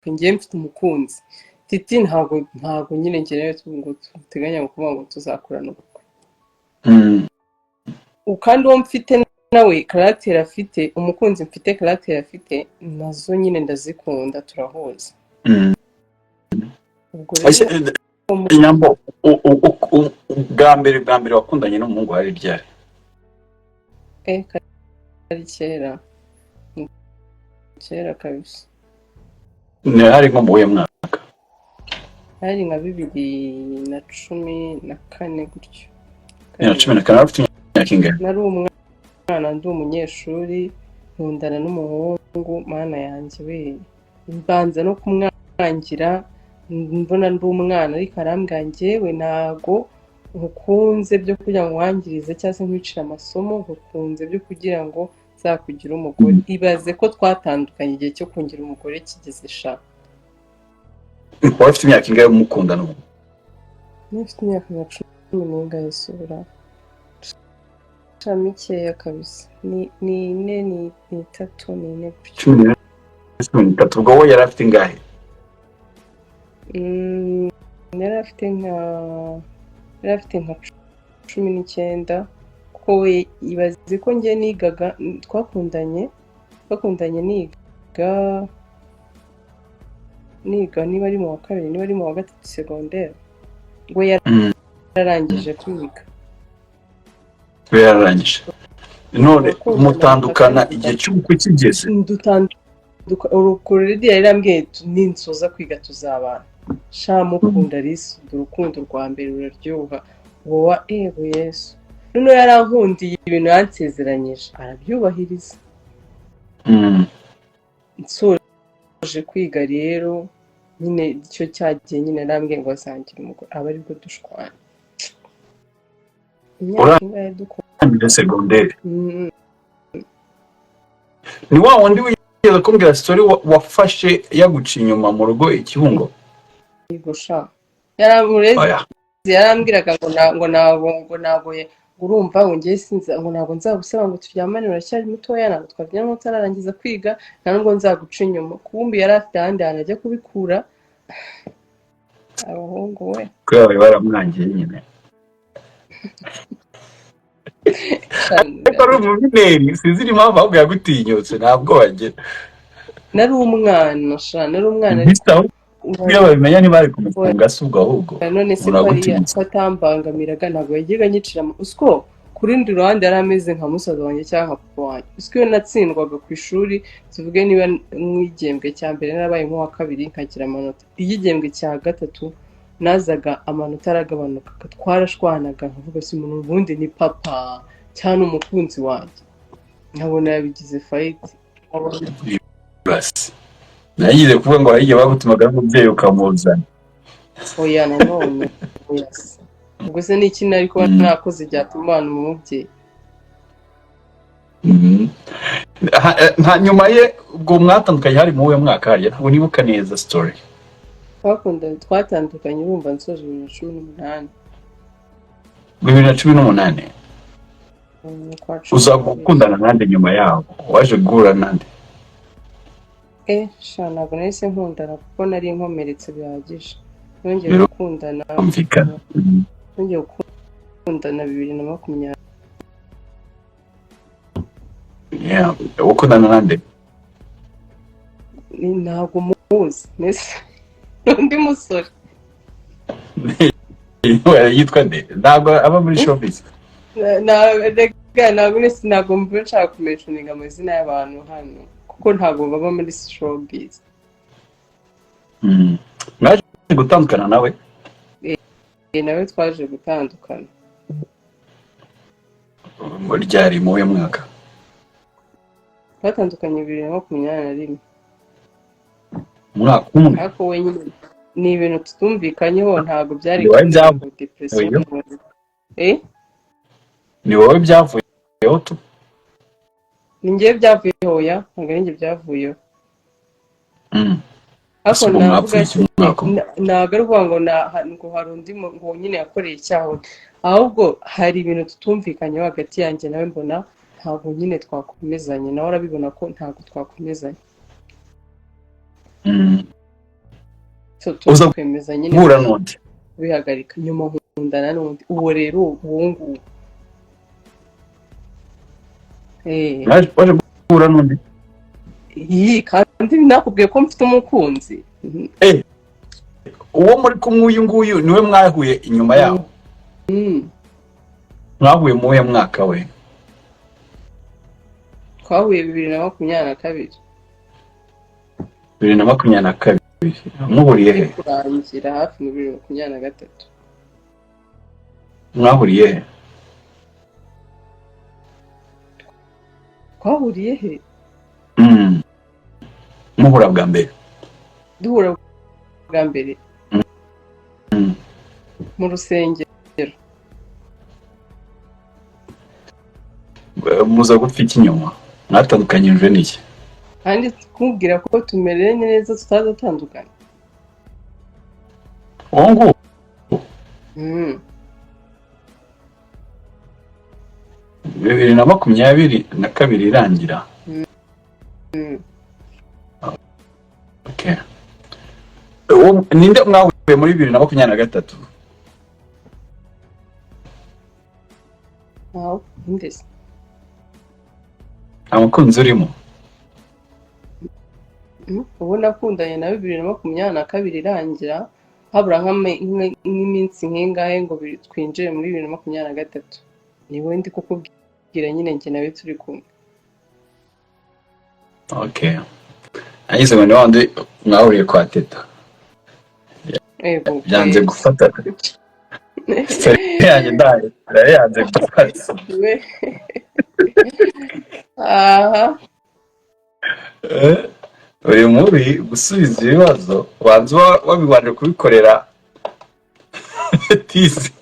Njyewe mfite umukunzi Titi, ntabwo nyine ngenewe ngo tuteganya kuvuga ngo tuzakorana ubukwe. Kandi uwo mfite nawe caractère afite, umukunzi mfite caractère afite nazo nyine ndazikunda, turahuza. Ubwo Ese, rero Nyambo, bwa mbere wakundanye n'umuhungu hari ryari? Kari kera. Ni kera kabisa. Ni hari nko mu wuhe mwaka? Hari nka 2014 gutyo. 2014, wari ufite imyaka ingahe? Nari umwana, ndi umunyeshuri, nkundana n'umuhungu. Mana yanjye we, mbanza no kumwangira mbona ndi umwana, ariko arambwira: "Njyewe ntago nkukunze byo kugira ngo nkwangirize cyangwa se nkwicire amasomo, nkukunze byo kugira ngo nzakugire umugore." Ibaze ko twatandukanye igihe cyo kungira umugore kigeze sha. Wari ufite imyaka ingahe mukundana ubu? Niba ufite imyaka nka cumi n'ingahe sura sha, mikeya kabisa, ni ine, ni itatu, ni ine gutyo. 14, 13. Ubwo we yari afite ingahe? Yari afite nka 19, kuko we ibaze ko njye nigaga, twakundanye niga niba ari mu wa kabiri, niba ari mu wa gatatu segonderi, we yararangije kwiga. We yararangije, none Turakundana mutandukana hagati igihe cy'ubukwe kigeze? Dutanduka already yari yarambwiye ninsoza kwiga tuzabana. Sha, mukunda risi, urukundo rwa mbere ruraryoha wowa, ego Yesu. Noneho yarankundiye, ibintu yansezeranyije arabyubahiriza. Nsoje kwiga rero nyine, icyo cyagiye nyine arambwiye ngo azangira umugore, aba aribwo dushwana. Imyaka ingahe dukora? Urangije segonderi? Mm. Ni wa wundi wigeze kumbwira story wafashe yaguca inyuma mu rugo i Kibungo? Yego sha, yaramureze. Oya. Yarambwiraga ngo ntabwo ngo urumva ngo ngiye sinza, ngo ntabwo nzagusaba ngo turyamane, uracyari mutoya, ntabwo twaryama utararangiza kwiga, nta nubwo nzaguca inyuma. Kumbi yari afite ahandi hantu ajya kubikura. Abahungu we! Kubera bari baramwangiye nyine. Ariko ari umumineur, sinzi impamvu ahubwo yagutinyutse, ntabwo wagira. Nari umwana sha, nari umwana ariko. Mbese ahubwo iyo babimenya ntibari kumufunga se ubwo ahubwo? None se ko ariya Uragutinyutse. ko atambangamiraga, ntabwo yajyaga anyicira usiko ku rundi ruhande yari ameze nka musaza wanjye cyangwa nka papa wanjye. Usiko iyo natsindwaga ku ishuri, tuvuge niba nk'igihembwe cya mbere narabaye nk'uwa kabiri nkagira amanota, iyo igihembwe cya gatatu nazaga amanota aragabanuka, twarashwanaga, nkavuga: "Si umuntu ubundi ni papa cyangwa ni umukunzi wanjye?" Nkabona yabigize fight. Basi nagize kuvuga ngo hari igihe bagutumaga n'umubyeyi ukamuzana. Oya, nanone oya se. Ubwo se ni iki nari kuba nakoze byatuma ubana umubyeyi? Mhm. Nta nyuma ye ubwo mwatandukanye hari mu wuhe mwaka hariya? Ntabwo nibuka neza story. Twakundanye, twatandukanye urumva nsoje 2018. 2018? Mu kwa cumi Uza n'abiri. gukundana nande nyuma yaho? Waje guhura nande? Sha, ntabwo nahise nkundana kuko nari nkomeretse bihagije. Nongeye gukundana Birumvikana. Nongeye gukundana 2020. Yeah. Ukundana nande? Ntabwo muzi mbese, undi musore. Yitwa nde? Ntabwo aba muri showbiz? Rega ntabwo nese, ntabwo mba nshaka kumentioninga amazina y'abantu hano kuko ntabwo baba muri showbiz. Mwaje gutandukana nawe? Nawe twaje gutandukana. Ryari, mu wuhe mwaka? Twatandukanye 2021. Umwaka umwe? Ariko we nyine ni ibintu tutumvikanyeho, ntabwo byari Ni wowe kugira ngo depression. byavuyeho? Eh. Ni wowe byavuyeho tu? Ni njyewe byavuyeho? Oya, ntabwo ari njye byavuyeho. Ariko Ese ubwo navuga mwapfuye iki umwaka umwe? Ntabwo ari ukuvuga ngo ngo hari undi ngo nyine yakoreye icyaha undi, ahubwo hari ibintu tutumvikanyeho hagati yanjye nawe, mbona ntabwo nyine twakomezanye, nawe arabibona ko ntabwo twakomezanye. So Uza twemeza nyine guhura n'undi. kubihagarika. Nyuma nkundana n'undi, uwo rero uwo nguwo. Waje guhura n'undi? Iyi kandi nakubwiye ko mfite umukunzi. Uwo muri kumwe uyu nguyu niwe mwahuye inyuma yaho? Mwahuye mu wuhe mwaka we? Twahuye 2022. 2022. Muhuriye he? Kurangira hafi mu 2023. Mwahuriye he? Twahuriye he? Muhura bwa mbere. Duhura bwa mbere mu rusengero. Muza gupfa iki nyuma? Mwatandukanyijwe n'iki? Kandi kumubwira ko tumeranye neza tutazatandukana. Uwo nguwo? 2022 irangira. Okay. Ninde mwahuye muri 2023? Aho ndese. Nta mukunzi urimo? Ubu nakundanye na 2022 irangira, habura nk'iminsi nk'ingahe ngo twinjire muri 2023. Niwe ndi kukubwira nyine, njye nawe turi kumwe. Okay. Nagize ngo ni wa wundi mwahuriye kwa Teta. Yego. Byanze gufata. Story yanjye ndaye. Yanze gufata. We. Aha. Uri mubi gusubiza ibibazo wanze wabibanje kubikorera tizi.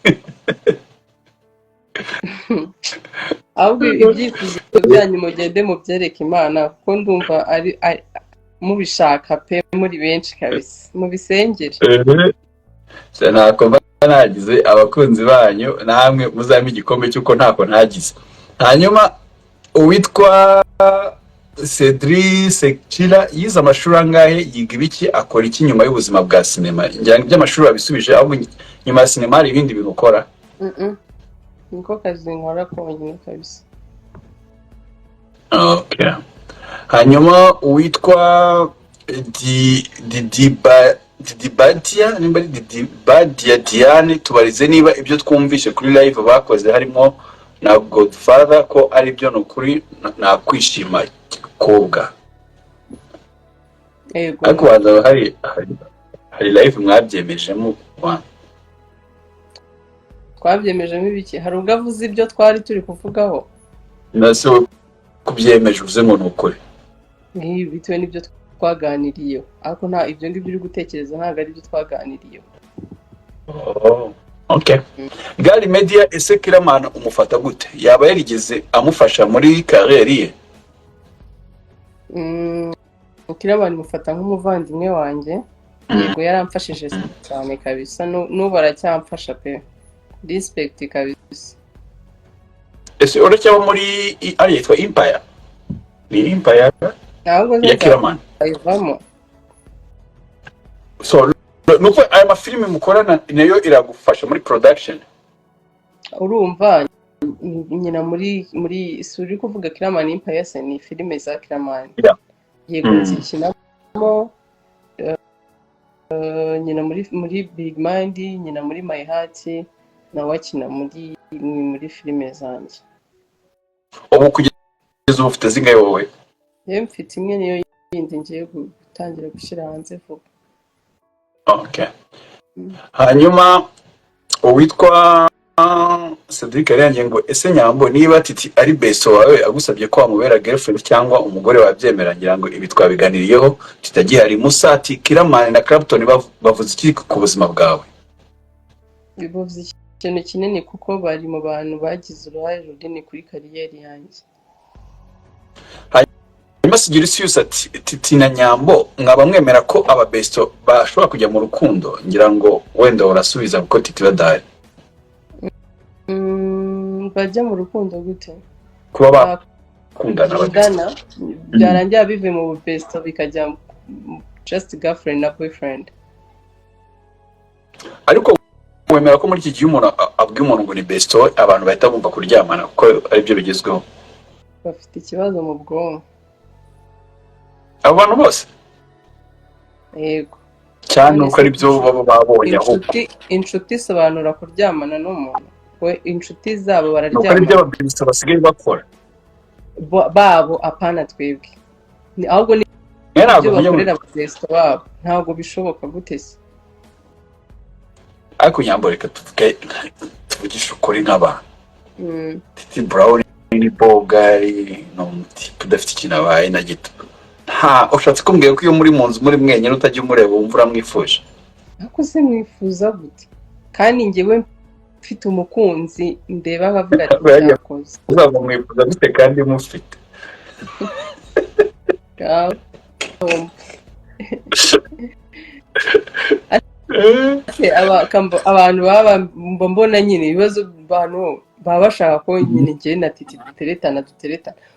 Ahubwo ibyifuzo byanyu mugende mubyereke Imana, kuko ndumva ari mubishaka pe, muri benshi kabisa, mubisengere. Ntako mba nagize abakunzi banyu, namwe muzampe igikombe cy'uko ntako ntagize. Hanyuma uwitwa Cedric Sekira yize amashuri angahe, yiga ibiki, akora iki nyuma y'ubuzima bwa sinema? Ngira ngo iby'amashuri wabisubije, ahubwo nyuma ya sinema hari ibindi bintu ukora? Niko kazi nkora konyine kabisa. Okay. Hanyuma uwitwa Didibadia, nimba ari Didibadia Diane, tubarize niba ibyo twumvishe kuri live bakoze harimo na Godfather ko ari byo, ni ukuri nakwishima kobwa. Yego. Ariko banza hari live mwabyemejemo? Twabyemejemo ibiki? Hari ubwo avuze ibyo twari turi kuvugaho? Nase kubyemeje uvuze ngo ni ukuri. Bitewe n'ibyo twaganiriyeho, ariko nta ibyo ngibyo uri gutekereza ntabwo ari byo twaganiriyeho. Okay. Gari Media, ese Killaman umufata gute? Yaba yarigeze amufasha muri kariyeri ye? Killaman mufata nk'umuvandimwe wanjye. Yego, yaramfashije cyane kabisa, n'ubu aracyamfasha pe, respect kabisa. Ese uracyaba muri ari yitwa Empire? Ni Empire ntabwo ya Killaman? Ayivamo. So nuko aya mafilime mukorana nayo iragufasha muri production? Urumva nyina muri si uri kuvuga Killaman Empire se, ni filime za Killaman. Yego, nzikinamo, nyina muri Big Mind, nyina muri My Heart, nawe akina muri filime zanjye. Ubu kugeza ubu ufite zingahe wowe? Yewe, mfite imwe, niyo yindi ngiye gutangira gushyira hanze vuba. Okay. Hanyuma uwitwa Cedric yarangiye ngo ese Nyambo, niba Titi ari besto wawe agusabye ko wamubera girlfriend cyangwa umugore wabyemera? Ngira ngo ibi twabiganiriyeho tutagihari. Musa ati Killaman na Clapton bavuze iki ku buzima bwawe? Bivuze ikintu kinini, kuko bari mu bantu bagize uruhare runini kuri kariyeri yanjye. Hanyuma Sigirisius ati Titi na Nyambo mwaba mwemera ko aba besto bashobora kujya mu rukundo? Ngira ngo wenda urasubiza kuko Titi badahari. Bajya mu rukundo gute? Kuba bakundana aba besto. Bakundana byarangira bivuye mu besto bikajya just girlfriend na boyfriend. Ariko wemera ko muri iki gihe umuntu abwiye umuntu ngo ni besto, abantu bahita bumva kuryamana, kuko aribyo bigezweho? Bafite ikibazo mu bwonko. Abo bantu bose? Yego. Cyane. None Uko se ari byo baba babonye ahubwo. Inshuti isobanura kuryamana n'umuntu we? Inshuti zabo Nuko ari byo bararyamana. Ababesto basigaye bakora. Babo, apana twebwe. Ahubwo ni Mwe ntabwo ibyo mujya bakorera ababesto babo, ntabwo bishoboka. Gute se? Ariko Nyambo, reka tuvuge, tuvugishe ukuri nk'abantu. Titi Brown ni bogari, ni umutipe udafite ikintu abaye na gito. Nta ushatse kumbwira ko iyo muri mu nzu muri mwenyine, utajya umureba, wumva uramwifuje? Ariko se mwifuza gute kandi njyewe mfite umukunzi ndeba nkavuga ati cyakoze? Uzaba mwifuza gute kandi mufite? Ngaho. Se abantu baba mba mbona nyine ibibazo, abantu baba bashaka ko nyine njye na Titi duteretana.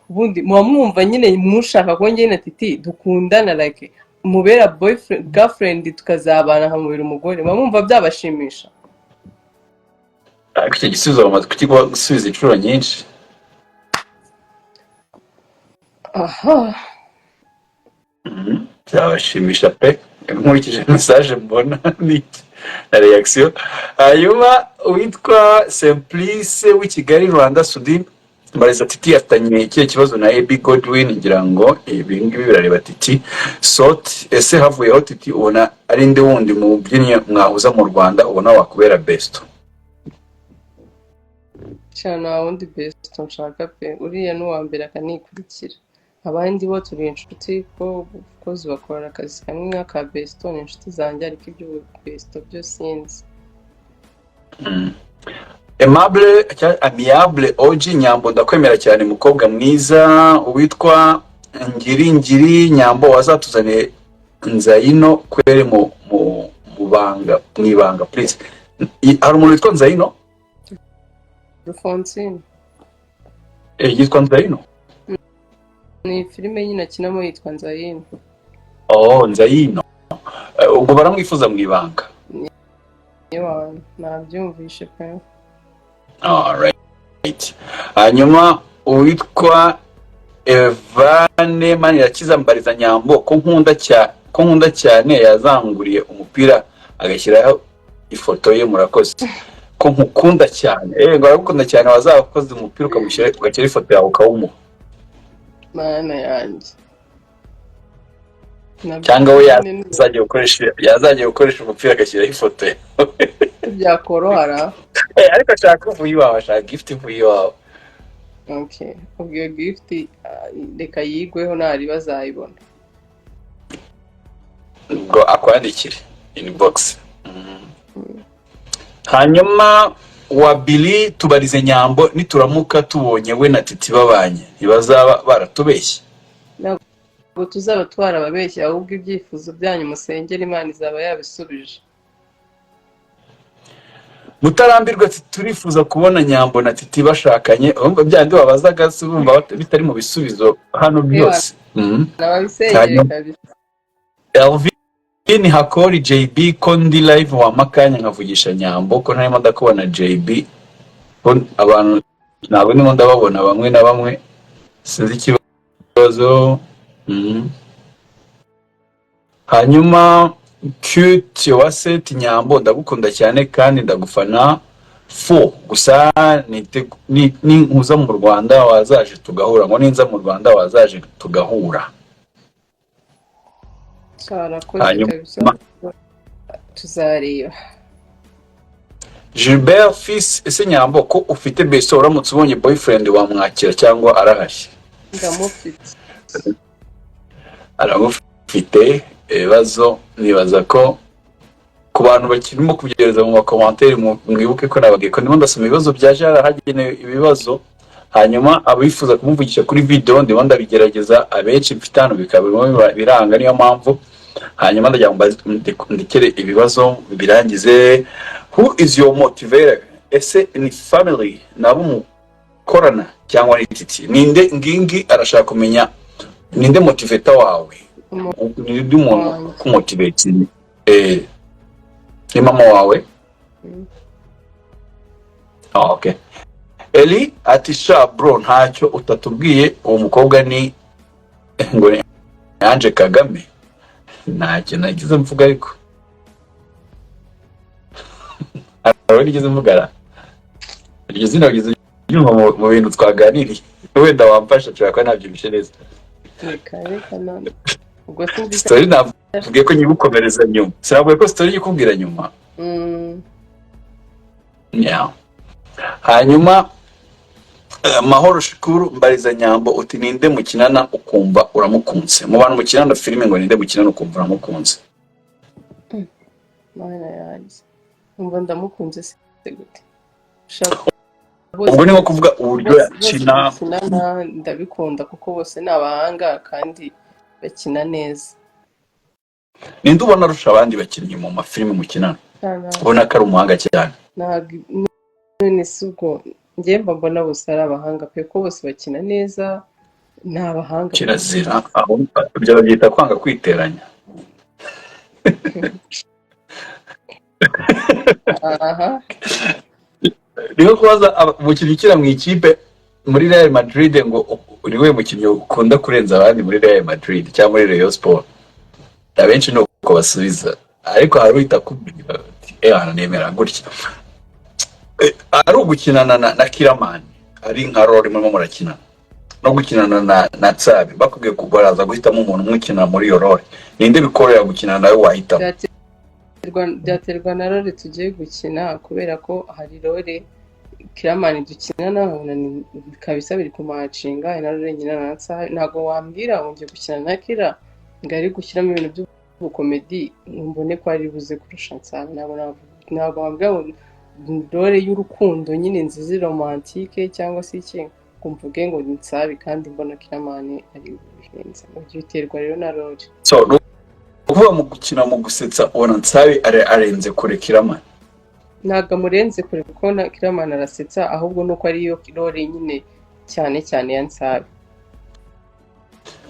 Ubundi muba mwumva nyine mushaka ko njye na Titi dukundana, like mubera boyfriend, girlfriend, tukazabana nkamubera umugore, muba mwumva byabashimisha? Ariko icyo gisubizo bamaze kukiguha gusubiza inshuro nyinshi. Aha. Byabashimisha pe, nkurikije message mbona n'iki na reaction. Hanyuma uwitwa Simplice w'i Kigali, Rwanda, Sudi mbariza Titi afitanye ikihe kibazo na Ebi Godwin? Ngira ngo ibi ngibi birareba Titi. Sot, ese havuyeho Titi, ubona ari nde wundi mubyinnyi mwahuza mu Rwanda ubona wakubera besto? Sha, nta wundi besto nshaka pe. Uriya ni uwa mbere akanikurikira. Abandi bo turi inshuti ko of bakorana akazi kamwe nk'aka besto, ni inshuti zanjye, ariko ibyo besto byo sinzi. Aimable cyangwa Amiable OG, Nyambo ndakwemera cyane, mukobwa mwiza. Uwitwa Ngiringiri, Nyambo wazatuzaniye Nzayino kwere mu banga, mu ibanga please. Hari umuntu witwa Nzayino? Alphonsine. Yitwa Nzayino? Ni filime nyine akinamo yitwa Nzayino. Oh, Nzayino. Ubwo baramwifuza mu ibanga. Yewe, nabyumvishe pe. Alright. Hanyuma uwitwa Evane Manirakiza, mbariza Nyambo ko nkunda cyane, yazanguriye umupira agashyiraho ifoto ye, murakoze. Ko nkukunda cyane, ngo aragukunda cyane, wazakoze umupira ukamushyira, ugashyira ifoto yawe ukawumuha. Mana yanjye. Cyangwa we yazajya gukoresha umupira agashyiraho ifoto ye. Byakorohara. Ariko ashaka uvuye iwawe, ashaka gift ivuye iwawe. Okay, ubwo iyo gift, reka yigweho, nariba azayibona. Ubwo akwandikire inbox. Hanyuma wa Billy, tubarize Nyambo, nituramuka tubonye we na Titi babanye, ntibazaba baratubeshye? Ntabwo tuzaba twarababeshye, ahubwo ibyifuzo byanyu musengera Imana izaba yabisubije. Mutarambirwa ati turifuza kubona Nyambo na Titi bashakanye. Urumva byandi babazaga se, bumva bitari mu bisubizo hano byose. Nababisengere. Hanyuma Kabisa. Elvin Hakori JB, ko ndi live wampa akanya nkavugisha Nyambo, ko ntarimo ndakubona? JB, ko abantu ntabwo ndimo ndababona bamwe na bamwe, sinzi ikibazo. Hanyuma cute waset, Nyambo ndagukunda cyane kandi ndagufana fo gusa ninkuza mu Rwanda wazaje tugahura, ngo ninza mu Rwanda wazaje tugahura. Cyarakoze. Hanyuma Kabisa, tuzareba. Gilbert Fils, ese Nyambo ko ufite besto, uramutse ubonye boyfriend wamwakira cyangwa arahashye? Ndamufite. Aramufite. Ibibazo nibaza ko ku bantu bakirimo kubyereza mu macommentaires, mwibuke ko nababwiye ko ndimo ndasoma ibibazo bya Jara hagenewe ibibazo. Hanyuma abifuza kumuvugisha kuri video ndimo ndabigerageza, abenshi mfite hano bikaba birimo biranga, niyo mpamvu. Hanyuma ndagira ngo ndekere ibibazo birangize. Who is your motivator? Ese ni family, nabo mukorana, cyangwa ni Titi? Ninde? Ngingi arashaka kumenya ninde motivator wawe. Umuntu Ninde umuntu wanjye. ukumotivate? Ni mama wawe? Mm. Ah, okay. Eli ati: "Sha bro, ntacyo utatubwiye. Uwo mukobwa ni ngo ni Ange Kagame." Ntacyo nagize mvuga, ariko hari nigeze mvuga ra iryo zina wigeze uryumva mu bintu twaganiriye? Wenda wamfasha, nshobora kuba nabyumvishe neza. Reka reka, none ubwo sinzi. Story navugiye ko nyigukomereza nyuma, sinavuye ko story nyikubwira nyuma. Yeah. Hanyuma Mahoro Shukuru: "Mbariza Nyambo uti ninde mukinana ukumva uramukunze?" Mu bantu mukinana filime, ngo ninde mukinana ukumva uramukunze? Mana yanjye, umva ndamukunze se gute? Ushaka bose? Ubwo ni nko kuvuga uburyo Bose bose yakina. Dukinana ndabikunda kuko bose ni abahanga kandi bakina neza. Ninde ubona arusha abandi bakinnyi mu mafilime mukinana, ubona ko ari umuhanga cyane? Ntabwo, none si ubwo njye mba mbona bose ari abahanga pe, ko bose bakina neza, ni abahanga pe. Kirazira aho, ibyo babyita kwanga kwiteranya. Aha. Ni nko kubaza umukinnyi ukina mu ikipe muri Real Madrid ngo uri we mukinnyi ukunda kurenza abandi muri Real Madrid cyangwa muri Rayon Sport. Abenshi ni uko basubiza, ariko hari uhita akubwira ati: "Eh, nemera gutya." Ari ugukinana na Kiramani, ari nka role murimo murakina, no gukinana na Tsabi, bakubwiye ko baraza guhitamo umuntu umwe ukina muri iyo role, ninde bikorohera gukinana nawe wahitamo? Byaterwa na role tugiye gukina, kubera ko hari role Kiramani dukinana nkabona ni kabisa biri kumatchinga, hari na role nkina na Nsabi. Ntabwo wambwira ngo ngiye gukina na Kira ngo ari gushyiramo ibintu by'ubukomedi ngo mbone ko ari buze kurusha Nsabi. Ntabwo wambwira ngo role y'urukundo nyine nziza romantique cyangwa se iki ngo mvuge ngo ni Nsabi kandi mbona Kiramani ari bihenze. Ibyo biterwa rero na role. So ni ukuvuga mu gukina, mu gusetsa, ubona Nsabi arenze kure Kiramani? Ntabwo amurenze kure, kuko na Kiramani arasetsa, ahubwo nuko ariyo role nyine cyane cyane ya Nsabi.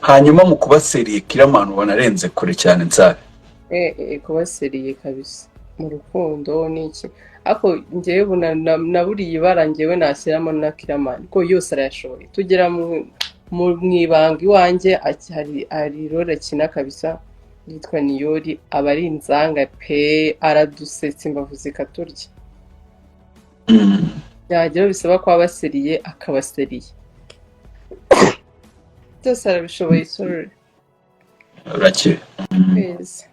Hanyuma mu kuba sérieux, Kiramani ubona arenze kure cyane Nsabi? Kuba sérieux kabisa mu rukundo n'iki, ariko njyewe ubu na buriya ibara njyewe nashyiramo na Kiramani kuko yose arayashoboye. Tugera mu ibanga iwanjye, hari role akina kabisa yitwa Niyori, aba ari inzanga pe, aradusetsa imbavu zikaturya. Byagera bisaba ko aba sérieux akaba sérieux, byose arabishoboye, sorry. Urakire. Kwezi.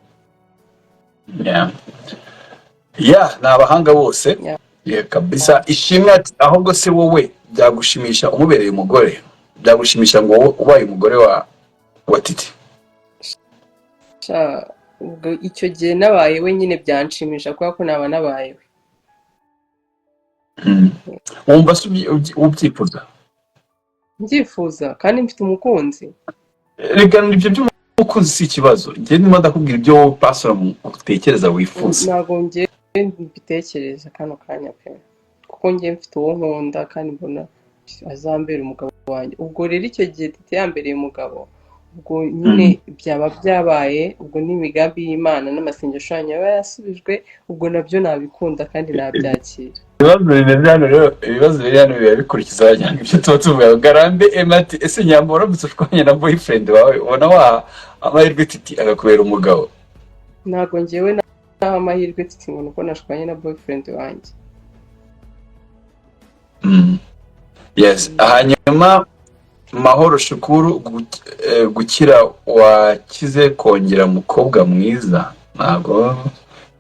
Yeah, ni abahanga bose. Yeah, kabisa. Ishimwe ati: "Ahubwo se wowe byagushimisha umubereye umugore? Byagushimisha ngo wowe ubaye umugore wa Titi?" Sha, ubwo icyo gihe nabaye we nyine byanshimisha kubera ko naba nabaye we. Wumva se ubyifuza? Mbyifuza kandi mfite umukunzi? Reka, ibyo by'umukunzi si ikibazo. Njye ndimo ndakubwira ibyo wowe personal utekereza, wifuza. Ntabwo njye mbitekereza kano kanya pe, kuko njye mfite uwo nkunda kandi mbona azambera umugabo wanjye. Ubwo rero icyo gihe Titi yambereye umugabo, ubwo nyine byaba byabaye, ubwo n'imigambi y'Imana n'amasengesho yanyu yaba yasubijwe, ubwo nabyo nabikunda kandi nabyakira. Ibibazo bimeze hano rero, ibibazo biri hano biba bikurikiza wagira ngo ibyo tuba tuvuga. Ngarambe Emma ati: "Ese Nyambo, uramutse ushwanye na boyfriend wawe, ubona waha amahirwe Titi agakubera umugabo?" Ntabwo njyewe naha amahirwe Titi ngo nuko nashwanye na boyfriend wanjye. Yes. Hanyuma Mahoro Shukuru: "Gukira wakize kongera mukobwa mwiza." Ntabwo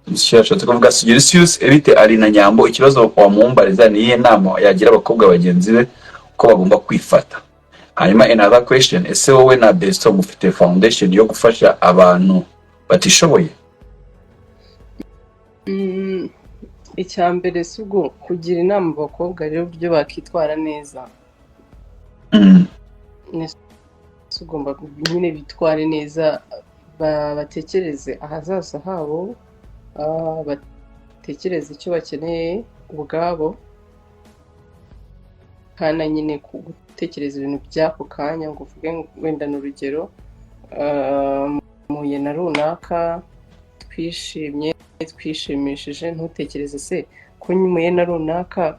icyo yashatse kuvuga. Sugirisius Erite ari na Nyambo: "Ikibazo wamumbariza, ni iyihe nama yagira abakobwa bagenzi be ko bagomba kwifata?" Hanyuma another question: "Ese wowe na Besto mufite foundation yo gufasha abantu batishoboye?" Icya mbere si ubwo kugira inama abakobwa rero uburyo bakitwara neza. Ni ugomba nyine bitware neza, batekereze ahazaza habo, batekereze icyo bakeneye ubwabo, kandi nyine gutekereza ibintu by'ako kanya ngo uvuge ngo wenda ni urugero, mpuye na runaka twishimye. Twishimishije, ntutekereze se ko nyumuye na runaka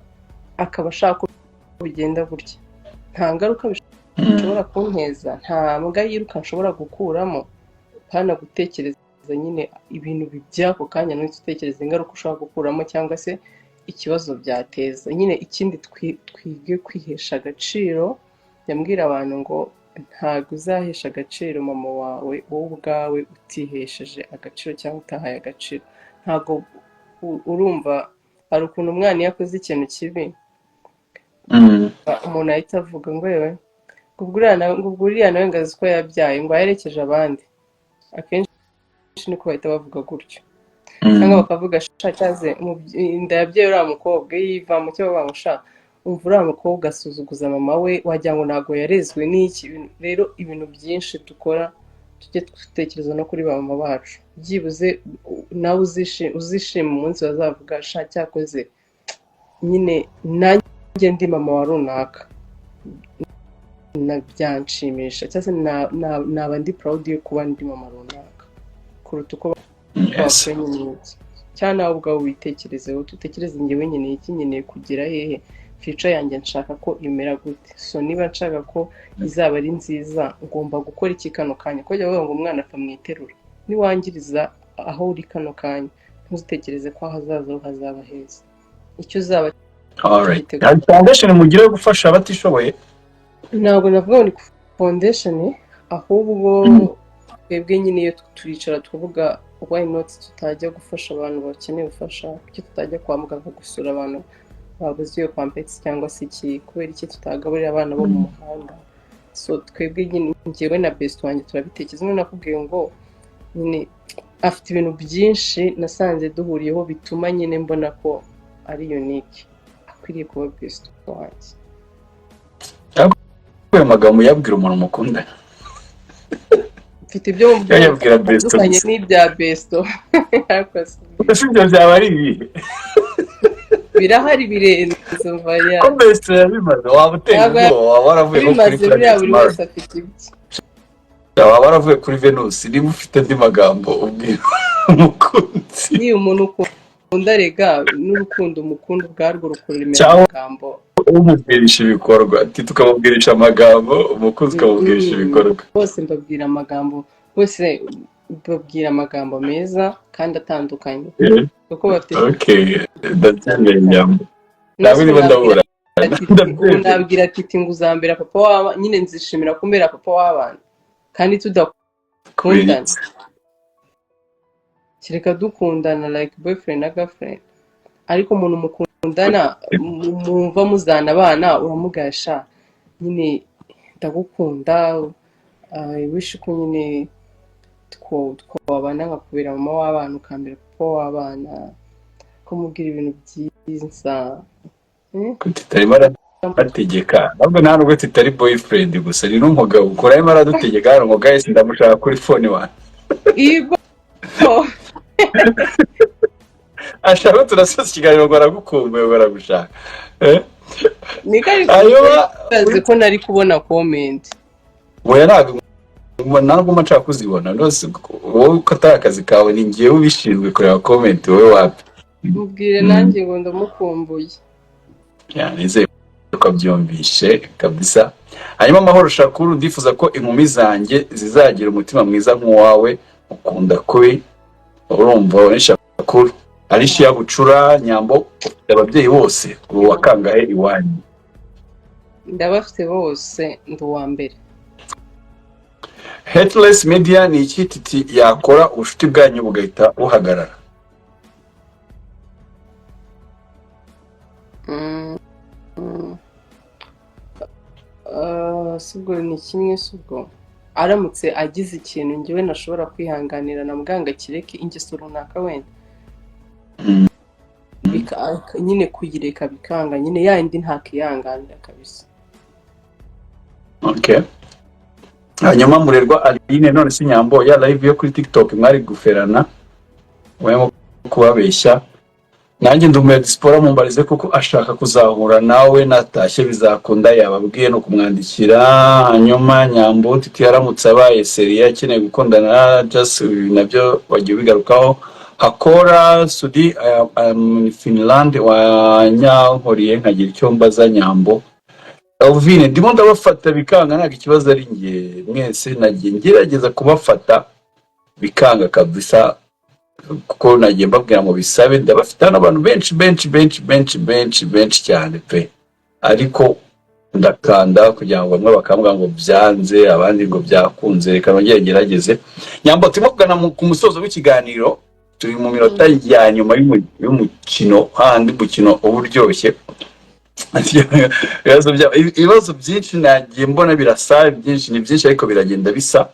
akaba ashaka ko bigenda gutya, nta ngaruka bishobora kunteza, nta mbwa yiruka nshobora gukuramo. Hano gutekereza nyine ibintu by'ako kanya, ntuhite utekereza ingaruka ushobora gukuramo cyangwa se ikibazo byateza nyine. Ikindi, twige kwihesha agaciro. Yambwira abantu ngo ntabwo uzahesha agaciro mama wawe wowe ubwawe utihesheje agaciro cyangwa utahaye agaciro. Ntabwo urumva, hari ukuntu umwana iyo akoze ikintu kibi, umuntu ahita avuga ngo yewe, ngo ubwo uriya nawe ngo azi ko yabyaye, ngo aherekeje abandi. Akenshi niko bahita bavuga gutyo, cyangwa bakavuga sha cyaze inda yabyaye uriya mukobwa yiva mu cyo, bavuga ngo sha umva uriya mukobwa asuzuguza mama we, wagira ngo ntabwo yarezwe n'iki. Rero ibintu byinshi dukora, tujye dutekereza no kuri ba mama bacu. Byibuze nawe uzishima umunsi bazavuga sha cyakoze nyine nanjye ndi mama wa runaka, na byanshimisha, cyangwa se naba ndi proud yo kuba ndi mama runaka kuruta uko bapfuye nyine iki. Cyangwa nawe ubwawe witekerezeho, tutekereze njyewe nkeneye iki, nkeneye kugera hehe, future yanjye nshaka ko imera gute? So niba nshaka ko izaba ari nziza, ngomba gukora iki kano kanya? Ko bajya bavuga ngo umwana apfa mu iterura. Niwangiriza aho uri kano kanya, ntuzitekereze ko ahazaza ho hazaba heza. Icyo uzaba Alright. cyiteguye. Hari foundation mugira yo gufasha abatishoboye? Ntabwo navuga ngo ni foundation, ahubwo twebwe nyine iyo turicara tukavuga why not tutajya gufasha abantu bakeneye ubufasha? Kuki tutajya kwa muganga gusura abantu babuze iyo pampegisi cyangwa se iki? Kubera iki tutagaburira abana bo mu muhanda? So twebwe nyine, njyewe na best wanjye, turabitekereza. None nakubwiye ngo nyine afite ibintu byinshi nasanze duhuriyeho bituma nyine mbona ko ari unique, akwiriye kuba best wanjye. Ayo magambo yabwira umuntu mukundana? Mfite ibyo mubwira Yabwira besto bitandukanye gusa. n'ibya besto, ariko Ese ibyo byaba ari ibihe? Birahari, birenze umva ya. Ko besto yabimaze, waba uteye Ntabwo ubwoba, waba waravuye nko kuri bimaze buriya, planet buri Mars, wese afite ibye. Waba waravuye kuri Venus niba ufite andi magambo ubwira umukunzi. Niyo umuntu ukunda rega, n'urukundo umukunda ubwarwo rukuremera Cyangwa amagambo. Umubwirisha ibikorwa, ati tukamubwirisha amagambo, umukunzi ukamubwirisha ibikorwa. Bose mbabwira amagambo, bose babwira amagambo meza kandi atandukanye, kuko bafite Okay, ndabyemeye inyama ntabwo ndimo ndabura. Ubu nabwira Titi ngo uzambera papa w'abana, nyine nzishimira kumbera papa w'abana kandi tudakundana. Kereka dukundana like boyfriend na girlfriend, ariko umuntu mukundana, mwumva muzana abana, uramugasha nyine ndagukunda, I wish ko nyine twabana nkakubera mama w'abana, ukambera papa w'abana, kumubwira ibintu byiza. Eh? Tutarimo aradutegeka, ahubwo nta nubwo tutari boyfriend gusa, ni n'umugabo ukora, arimo aradutegeka hano ngo guys, ndamushaka kuri phone wawe. Igo. Ashaka turasoza ikiganiro ngo aragukumbuye, ngo aragushaka. Eh? Niko ariko. Hanyuma Bibaze ko nari kubona comment. Oya, ntabwo mba nshaka kuzibona rwose. Wowe ko atari akazi kawe, ni njyewe ubishinzwe kureba comment, wowe wapi? Mubwire nanjye ngo ndamukumbuye. Ya, nizeye ko abyumvishe kabisa. Hanyuma Amahoro Shakuru, ndifuza ko inkumi zanjye zizagira umutima mwiza nk'uwawe, ukunda kubi. Urumva ni Shakuru Arishiya Bucura. Nyambo, ufite ababyeyi bose? Ubu wakangahe iwanyu? Ndabafite bose, ndi uwa mbere. Headless Media, ni iki Titi yakora ubucuti bwanyu bugahita buhagarara? Ah, si ubwo ni kimwe, si ubwo aramutse agize ikintu njyewe nashobora kwihanganira na muganga, kireke ingeso runaka wenda, nyine kuyireka bikanga nyine, yandi ntakiyanganira kabisa. Okay. Hanyuma Murerwa Aline, none si Nyambo ya live yo kuri TikTok mwari guferana, urimo kubabeshya? Nanjye ndi umu diaspora, mumbarize kuko ashaka kuzahura nawe natashye, bizakunda? Yababwiye no kumwandikira. Hanyuma Nyambo, Titi yaramutse abaye sérieux akeneye gukundana na just, ibi nabyo wagiye ubigarukaho. Hakora Sudi, I am in Finland, wanyankoriye nkagira icyo mbaza Nyambo Elvine. Ndimo ndabafata bikanga, ntabwo ikibazo ari njye, mwese nagiye ngerageza kubafata bikanga kabisa, kuko nagiye mbabwira ngo bisabe. Ndabafite hano abantu benshi benshi benshi benshi benshi benshi cyane pe, ariko ndakanda kugira ngo bamwe bakambwira ngo byanze, abandi ngo byakunze. Reka nongere ngerageze. Nyambo, turimo kugana ku musozo w'ikiganiro, turi mu minota ya nyuma y'umukino, hahandi umukino uba uryoshye. Ibibazo byinshi nagiye mbona birasa, byinshi ni byinshi ariko biragenda bisa.